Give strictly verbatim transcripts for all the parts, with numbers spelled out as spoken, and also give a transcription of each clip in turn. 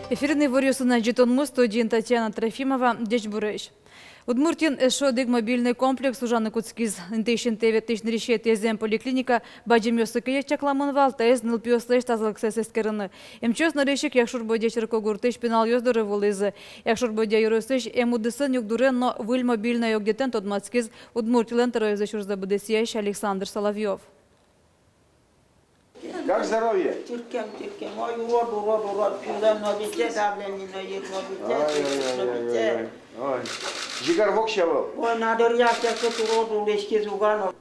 Эфирын иворъёсын адӟытонмы, студиын Татьяна Трофимова. Ӟечбуресь! Удмуртиын эшшо одӥг мобильной комплекс ужаны кутскиз. Интыысь интые ветлӥсь нырысетӥезъем поликлиника бадӟымъёслы ке чакламын вал, таиз нылпиослэсь тазалыксэс эскерыны. Эмчиос нырысь ик Якшур-Бӧдья черкогуртысь пиналъёс доры вуылӥзы. Якшур-Бӧдья ёросысь эм удысын югдурен но выль мобильной огъетэн тодматскиз Удмуртилэн тӧроезлэсь ужзэ быдэсъясь Александр Соловьёв. Как здоровье? Тыркем, тыркем. Ой, урод, урод, урод. Кулэ но вите, давление но йыр но вите, но вите. Ой, ой, ой, ой. Ой, жигар воксё вал. Ой, на дыръя секыт урод улӥськиз уга но.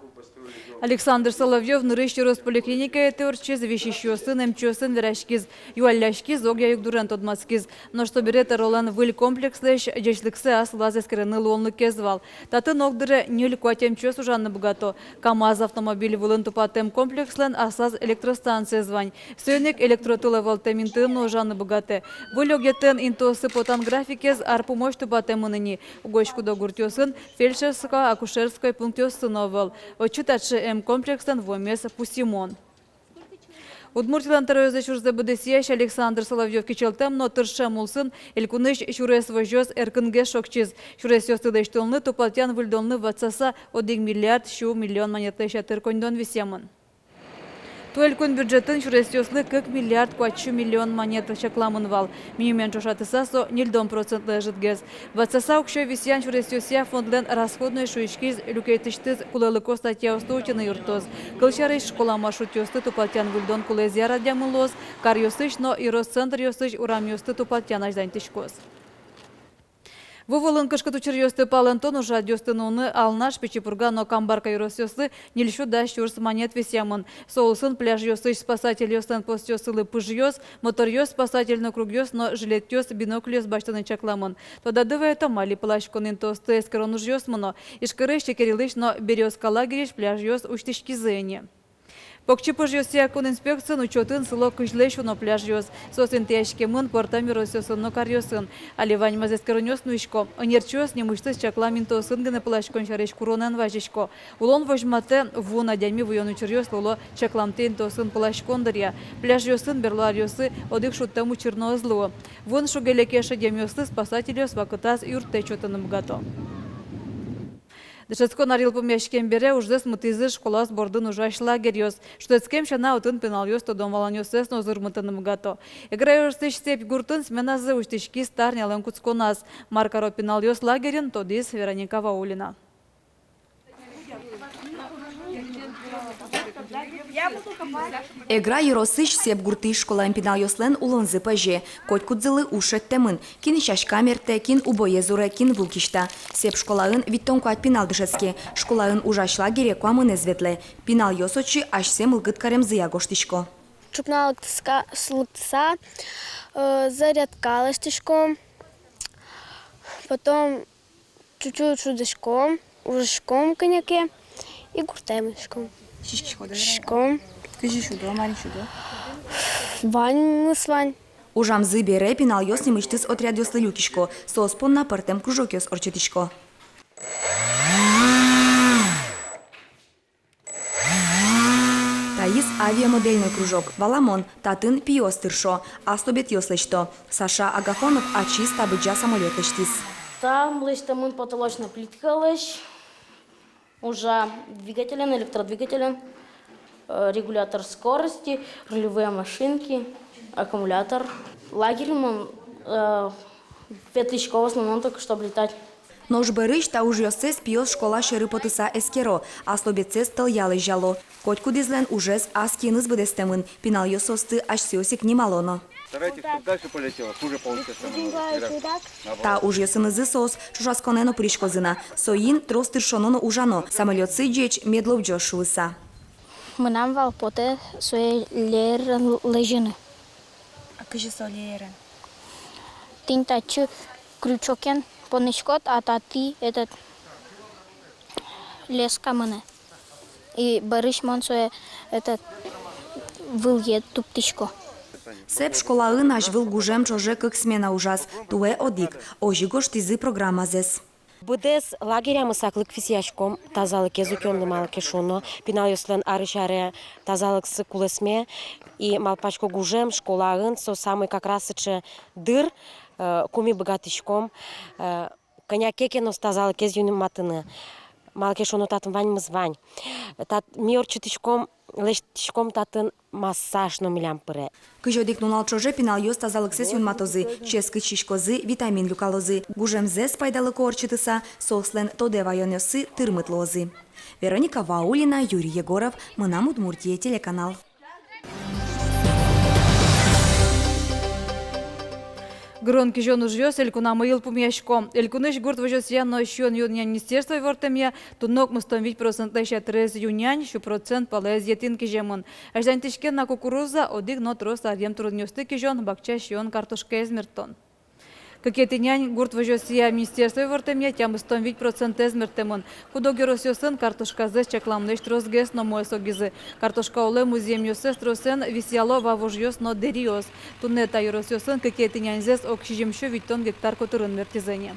Александр Соловьёв нырысь ёрос поликлиникаетӥ ортчиз, висисьёсын, эмчиосын вераськиз, юалляськиз, огъя югдурен тодматскиз. Нош собере тӧролэн выль комплекслэсь ӟечлыксэ ас вылаз эскерыны луонлыкез вал. Татын огдыре ньыль-куать эмчиос ужаны быгато. КамАЗ автомобиль вылын тупатэм комплекслэн аслаз электростанциез вань. Соин ик электротыл ӧвӧлтэм интыын но ужаны быгатэ. Выль огъетэн интыосы потан графикез ар пумозь тупатэмын ини. Угось куд-ог гуртъёсын фельдшерско-акушерской пунктъёссы но ӧвӧл. Отчы таӵе эм комплекслэн вуэмез пусйымон. Удмуртилэн тӧроезлэсь ужзэ быдэсъясь Александр Соловьёв кичӧлтэм но тыршем улсын элькунысь сюрес возёс эркынгес шокчиз. Сюресъёсты лэсьтонлы, тупатъян-выльдонлы ватсаса одӥг миллиард сю миллион манетлэсь ятыр коньдон висъямын. Туэ элькун бюджетын сюресъёслы кык миллиард куатьсю миллион манет чакламын вал. Минимумен ӵошатыса, со ньыльдон процентлы ӧжытгес. Ватсаса уксё висъян сюресъёсъя фондлэн расходной шуиськись люкетысьтыз кулэлыко статьяосты утьыны юрттоз. Кылсярысь, школа маршрутъёсты тупатъян-выльдон кулэезъя радъямын луоз, каръёсысь но ёрос центръёсысь урамъёсты тупатъян азьланьтӥськоз. Ву вылын кышкыт учыръёсты палэнтон ужрадъёсты нуыны Алнаш, Пичи Пурга но Камбарка ёросъёслы ньыльсю дас сюрс манет висъямын. Со улсын пляжъёсысь спасательёслэн постъёссылы пыжъёс, моторъёс, спасательной кругъёс но жилетъёс, бинокльёс басьтыны чакламын. Тодады вайытом, али пыласькон интыосты эскерон ужъёс мыно. Ижкарысь, Чекерилысь но Берёзка лагерьысь пляжъёс усьтӥськизы ини. Покчи пыжъёсъя кун инспекциын учётын сыло кызьлэсь уно пляжъёс. Соос интыяськемын пӧртэм ёросъёсын но каръёсын. Али ваньмаз эскеронъёс нуисько. Ӧнерчиос нимысьтыз чаклам интыосын гинэ пыласькон сярысь куронэн вазисько. Улон возьматэ, вуын адями вуён учыръёс луыло чакламтэ интыосын пыласькон дыръя. Пляжъёсын берло аръёсы одӥг шудтэм учыр но ӧз луы. Вуын шуге-леке шедемъёслы спасательёс вакытаз юрттэт сётыны быгато. Дышетскон ар йылпумъяськем бере ужзэс мытӥзы школаос бордын ужась лагерьёс. Шутэтскем сяна, отын пиналъёс тодон-валанъёссэс но узырмытыны быгато. Эгра ёросысь Сеп гуртын сменазы усьтӥськиз та арнялэн кутсконаз. Мар каро пиналъёс лагерьын, тодӥз Вероника Ваулина. Эгра ёросысь Сеп гуртысь школаын пиналъёслэн улонзы пӧзе. Котькудзылы уж шедьтэмын. Кин сяська мерттэ, кин убоез урэ, кин ву кисьта. Сеп школаын витьтон куать пинал дышетске. Школаын ужась лагере куамынэз ветлэ. Пиналъёс отчы асьсэ мылкыд каремзыя гожтӥсько. Ӵукна лыктыса, лыктыса, э, зарядка лэсьтӥськом. Потом чуть-чуть шудӥськом, ужаськом кӧня ке и гуртэ мынӥськом. Сиськиськод-а? Сиськом. Кызьы сюдо, мар сюдо? Ваньмыз вань. Ужамзы бере пиналъёс нимысьтыз отрядъёслы люкисько, соос понна пӧртэм кружокъёс ортчытӥсько. Таиз авиамодельной кружок. Валамон, татын пиос тыршо, ас лобетъёс лэсьто. Саша Агафонов ачиз та быдӟа самолёт лэсьтӥз. Та лэсьтэмын потолочной плиткалэсь, ужа двигателен, электродвигателен, э, регулятор скорости, рулевые машинки, аккумулятор. Лагерь мон, э, ветлӥсько в основном только, чтоб летать. Нош бӧрысь та ужъёссэс пиос школа сьӧры потыса эскеро, ас лобетсэс тӧлъя лэзяло. Котькудӥзлэн ужез ас киыныз быдэстэмын, пиналъёс соосты асьсэос ик нимало но. Старайтесь, чтоб дальше полетело, хуже получится, чем оно. Та ужъёсынызы соос ӵошатсконэ но пыриськозы на. Соин трос тыршоно но ужано, самолётсы ӟеч мед лобӟоз шуыса. Мынам вал потэ сое леерен лэзьыны. А кызьы со леерен? Тӥнь татчы крючокен поныськод, а татӥ этот леска мынэ. И бӧрысь мон сое этот вылэ туптӥсько. Сеп школаын азьвыл гужем ӵоже кык смена ужаз, туэ одӥг. Озьы гожтӥзы программазэс. Быдэс лагерямы саклык висъяськом тазалыкез утёнлы, малы ке шуоно пиналъёслэн арысь аре тазалыксы кулэсме. И малпасько, гужем школаын со самой как раз сыӵе дыр, э, ку ми быгатӥськом, э, кӧня ке ке но тазалыкез юнматыны. Малы ке шуоно татын ваньмыз вань. Тат ми ортчытӥськом, лэсьтӥськом татын массаж но милям пыре. Кызь одӥг нунал ӵоже пиналъёс тазалыксэс юнматозы, ческыт сиськозы, витамин люкалозы. Гужемзэс пайдалыко ортчытыса, соослэн тодэ ваёнъёссы тырмыт луозы. Вероника Ваулина, Юрий Егоров, «Мынам Удмуртие» телеканал. Гырон-кизён ужъёс элькунамы йылпумъясько. Элькунысь гурт возёсъя но сиён-юонъя министерство ивортэмъя, туннэ укмыстон вить процентлэсь ятырез ю-нянь, сю процент палаез етӥн киземын. Азьланьтӥське на кукуруза, одӥг но трос аръем турынъёсты кизён, бакча сиён, картошкаез мерттон. Кыкетӥ нянь гурт возёсъя министерство ивортэмъя, тямыстон вить процентэз мерттэмын. Куд-ог ёросъёсын картошказэс чакламлэсь тросгес но муэс огизы. Картошка улэ музъемъёссэс тросэн висъяло вавожъёс но дэриос. Туннэ та ёросъёсын кыкетӥ няньзэс ог сизьым сю витьтон гектар котырын мерттӥзы ни.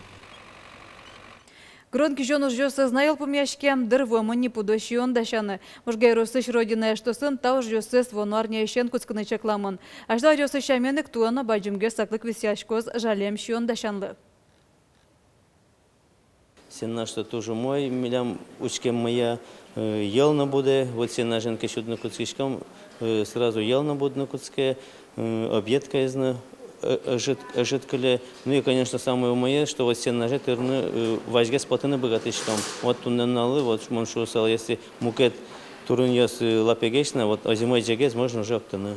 Гырон-кизён ужъёс ӧз на йылпумъяське, дыр вуэмын ни пудо сиён дасяны. Можга ёросысь «Родина» эштосын та ужъёссэс вуоно арняысен кутскыны чакламын. Азьло аръёсы сямен ик туэ но бадӟымгес саклык висъяськоз жалем сиён дасянлы. Сенаж-то туж умой, милям учкеммыя, э, йӧл но будэ, вот сенажен ке сюдыны кутскиськом, э, сразу йӧл но будыны кутске, э, объедкаез но, э, ӧжыт, ӧжыт кыле. Ну и, конечно, самое умоез, что вот сенаже тырыны, э, вазьгес потыны быгатӥськом. Вот туннэ нуналлы, вот мон шуысал, если мукет турынъёс, э, лапегесь на, вот озимой ӟегез можно уже октыны.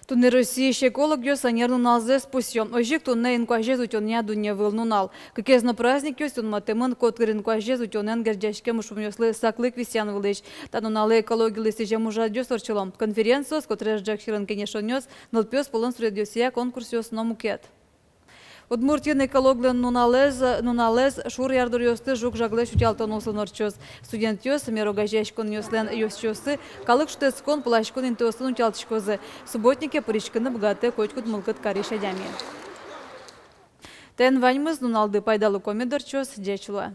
Туннэ Россиысь экологъёс ӧнер нуналзэс пусъё. Озьы ик туннэ инкуазез утёнъя дунневыл нунал. Кыкез но праздникъёс юнматэмын котыр инкуазез утёнэн герӟаськем ужпумъёслы саклык висъян вылысь. Та нуналэ экологилы сӥзем ужрадъёс ортчыло: конференциос, котырес ӝӧк сьӧрын кенешонъёс, нылпиос пӧлын суредъёсъя конкурсъёс но мукет. Удмуртиын экологлэн нуналэз, нуналэз шур ярдуръёсты жуг-жаглэсь утялтон улсын ортчоз. Студентъёс, мер огазеяськонъёслэн ёзчиоссы калык шутэтскон, пыласькон интыосын утялтӥськозы. Субботнике пыриськыны быгатэ котькуд мылкыд карись адями. Тӥни ваньмыз. Нуналды пайдалыко мед ортчоз. Ӟеч луэ.